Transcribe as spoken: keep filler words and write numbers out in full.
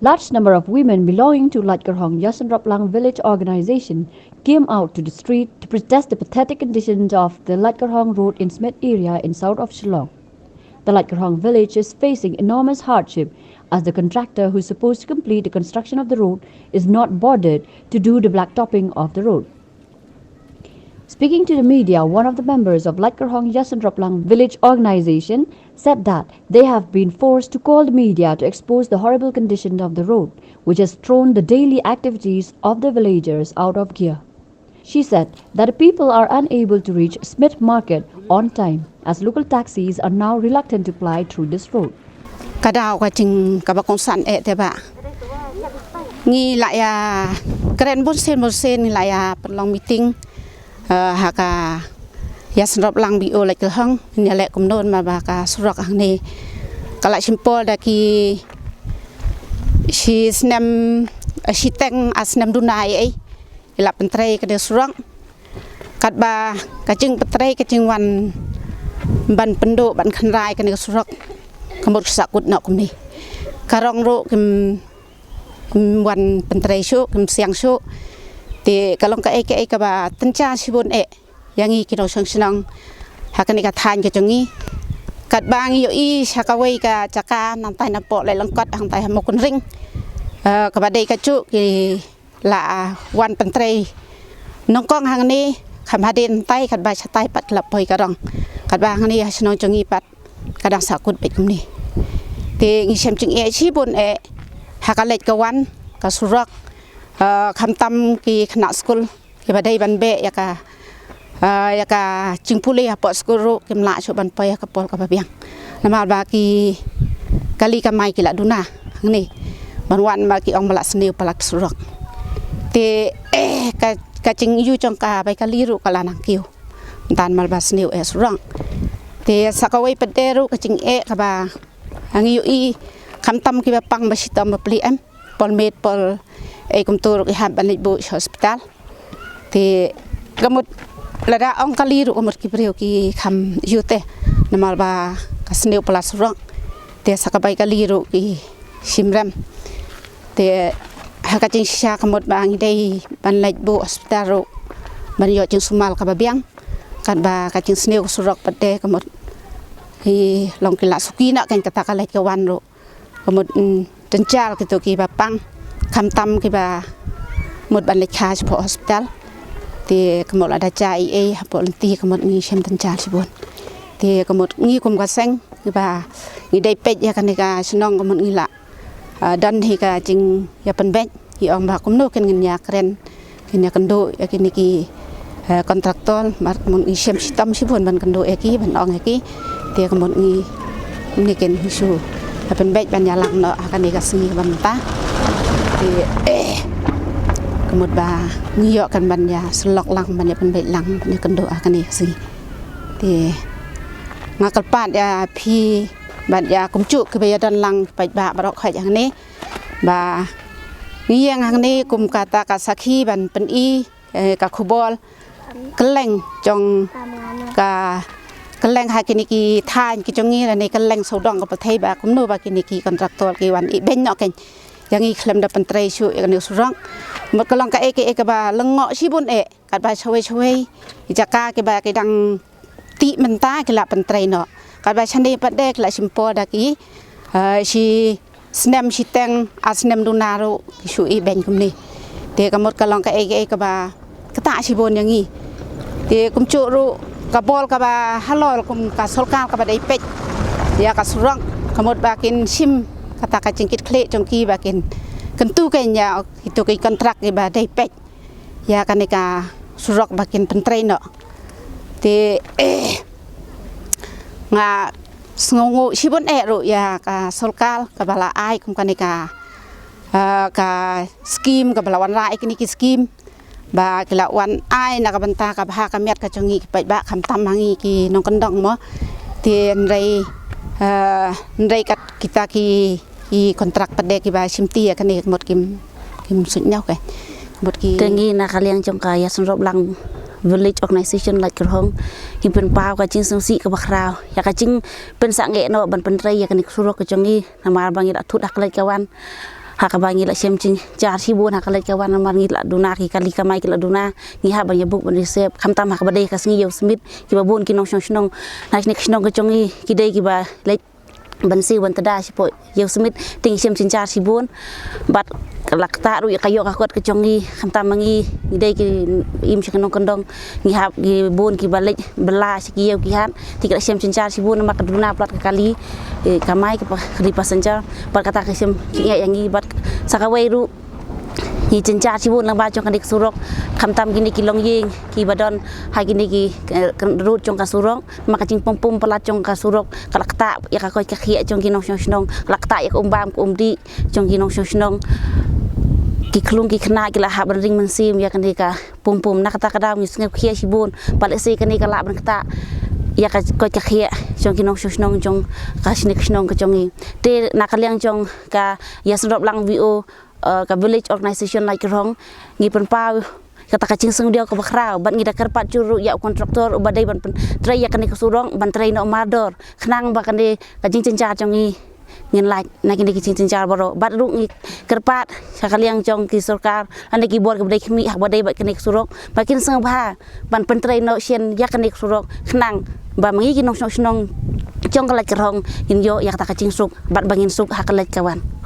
Large number of women belonging to Laitkyrhong Yasanroplang village organization came out to the street to protest the pathetic conditions of the Laitkyrhong Road in Smit area in south of Shillong. The Laitkyrhong village is facing enormous hardship as the contractor who is supposed to complete the construction of the road is not bothered to do the blacktopping of the road. Speaking to the media, one of the members of Laitkyrhong Yasanroplang village organization said that they have been forced to call the media to expose the horrible condition of the road, which has thrown the daily activities of the villagers out of gear. She said that the people are unable to reach Smit Market on time as local taxis are now reluctant to ply through this road. Ka daw ka jing kaba kongsan eh te ba. Ngi la ïa kren bun sien bun sien, ngi la ïa pynlong meeting, eh, ha ka Yasanroplang B O Laitkyrhong, ngi ïa leh kumno namar ba ka surok hangne ka la shim por da ki shi snem, eh, shiteng ar snem duna ei ei. Ki la pyntrei ka dei surok. Katba ka jingpyntrei ka jingwan ban pynduh ban khynrai kane ka surok, ka mut ka sahkut noh kumne. Ka rong ruh kim, kim wan pyntrei shuh, kim siang shuh. Te ka long kaei kaei kaba tynjar shibun eh ïa ngi ki nongshong shnong ha kane ka thaiñ ka jong ngi. Katba ngi ïohi sha kawei ka jaka nangtai napoh Laitlangkot hangtai ha Mawkynreng, eh, kaba dei kajuh ki la, ah, wan pyntrei nyngkong hangne, kham hadien tai, katba shatai pat ka la poi ka rong. Katba hangne ha shnong jong ngi pat ka dang sahkut beit kumne. Te ngi shem jingeh shibun eh ha ka leit ka wan ka surok, ah, khamtam ki khynnah skul kiba dei ban beh ïa ka, ah, ïa ka jingpule hapoh skul ruh kim lah shuh ban poi ha ka por kaba biang. Namar ba ki kali kamai ki la duna hangne ban wan, ba ki ong ba la sniew palat surok. Te, eh, ka, ka jingïoh jong ka bai kali ruh ka la nang kiew. Tang namar ba sniew eh surok. Te sa kawei pat de ruh ka jingeh kaba ngi ïohi, khamtam kiba pang ba shitom ba plie em, por miet por ei kumto ruh ki hap ban leit buh sha hospital. Te ka mut lada ong kali ruh ka mut ki briew ki kham ïoh te namar ba ka sniew palat surok. Te sa ka bai kali ruh ki shim rem. Te ha ka jingshisha ka mut ba ngi dei ban leit buh hospital ruh ban ïoh jingsumar kaba biang. Katba ka jingsniew ka surok pat de ka mut ki long ki la suki na kan kata ka leit ka wan ruh. Ka mut, mm, tynjar kito kiba pang, khamtam kiba mut ban leit kha shapoh hospital. Te ka mut lada jia ei ei hapoh lynti ka mut ngi shem tynjar shibun. Te ka mut ngi kum ka seng kiba ngi dei peit ïa kane ka shnong ka mut ngi la, ah, don hi ka jingïapynbeit. Ki ong ba kumno kin ngin ïa kren, kin ïa kynduh ïa kine ki, eh, kontraktor, mar ka mut ngi shem shitom shibun ban kynduh ïa ki, ban ong ïa ki. Te ka mut ngi, ngi kin shu ïa pynbeit ban ïalang noh ha kane ka sngi kaba mynta. Te, eh, ka mut ba ngi ïoh kan ban ïa sylok lang, ban ïa pynbeit lang, ban ïa kynduh ha kane ka sngi. Te nga kyrpad ïa phi bad ïa kumjuh kiba ïa don lang paidbah baroh khoit hangne. Ba ngi ïeng hangne kum kata ka sakhi ban pyni, eh, ka khubor kylleng jong ka, kylleng ha kine ki thaiñ ki jong ngi lane kylleng sawdong ka pyrthei ba kumno ba kine ki kontraktor ki wan ibeiñ noh kein ïa ngi khlem da pyntrei shuh ïa kane ka surok. Mut ka long kaei kaei kaba lyngngoh shibun eh, katba shawei shawei ki jaka kiba ki dang tih mynta ki la pyntrei noh. Katba shane pat de ki la shim por da ki, eh, shi snem shiteng ar snem duna ruh ki shu ibeiñ kumne. Te ka mut ka long kaei kaei kaba ktah shibun ïa ngi. Te kumjuh ruh ka bor kaba halor kum ka sorkar kaba dei peit ïa ka surok, ka mut ba kin shim kata ka jingkitkhlieh jong ki ba kin kyntu kein ïa kito ki kontrak kiba dei peit ïa kane ka surok ba kin pyntrei noh. Te, eh, nga sngewnguh shibun eh ruh ïa ka sorkar kaba la ai kum kane ka, eh, ka skim kaba la wanrah ïa kine ki skim ba ki la wan ai na ka bynta ka bha ka miat ka jong ngi ki paidbah khamtam ha ngi ki nongkyndong mo. Te hynrei, eh, hynrei kat kita ki ki kontrak pat de kiba shim ti ïa kane ka mut kim, kim suidñiew ka mut ki. Te ngi na ka liang jong ka Yasanroplang Village Organization Laitkyrhong, ngi pynpaw ka jingsngewsih kaba khraw ïa ka jingpynsangeh noh ban pyntrei ïa kane ka surok ka jong ngi namar ba ngi la thut ha ka leit ka wan ha kaba ngi la shem jynjar shibun ha ka leit ka wan, namar ngi la duna, ki kali kamai ki la duna, ngi hap ban ïa book ban reserve, khamtam ha kaba dei ka sngi Ïewsmit, kiba bun ki nongshong shnong na kine ki shnong ka jong ngi ki dei kiba leit ban siew ban tda shapoh Ïewsmit, te ngi shem jynjar shibun. Bad la ktah ruh ïa ka ïoh ka kot ka jong ngi, khamtam ma ngi, ngi dei ki im sha ki nongkyndong, ngi hap ki bun kiba leit bylla sha ki ïew ki hat, te ki la shem jynjar shibun namar ka duna palat ka kali, eh, kamai, ka pa-, kali passenger, bad kata ka shem jingeh ïa ngi. Bad sa kawei ruh ngi jynjar shibun lyngba jong kane ka surok, khamtam kine ki longïing kiba don ha kine ki, eh, road jong ka surok, namar ka jingpum pum palat jong ka surok ka la ktah ïa ka koit ka khiah jong ki nongshong shnong, ka la ktah ïa ka um bam ka um dih jong ki nongshong shnong. Ki khlung ki khynnah ki la hap ban ring mynsiem ïa kane ka pum pum. Na kata ka daw ngi sngewkhia shibun ba lehse kane ka lah ban ktah ïa ka koit ka khiah jong ki nongshong shnong jong ka shane ka shnong ka jong ngi. Te na ka liang jong ka Ïasngewdap Lang VO, eh, ka Village Organization Laitkyrhong, ngi pynpaw kata ka jingsngewdiaw kaba khraw, bad ngi da kyrpad jur ruh ïa u contractor uba dei ban pyn-, trei ïa kane ka surok ban trei noh mardor, khnang ba kane ka jingjynjar jong ngi ngin lait na kine ki jingjynjar baroh. Bad ruh ngi kyrpad sha ka liang jong ki sorkar lane ki bor kiba dei khmih ha kaba dei bad kane ka surok, ba kin sngewbha ban pyntrei noh shen ïa kane ka surok, khnang ba ma ngi ki nongshong shnong jong ka Laitkyrhong ngin ïoh ïa kata ka jingsuk bad ba ngin suk ha ka leit ka wan.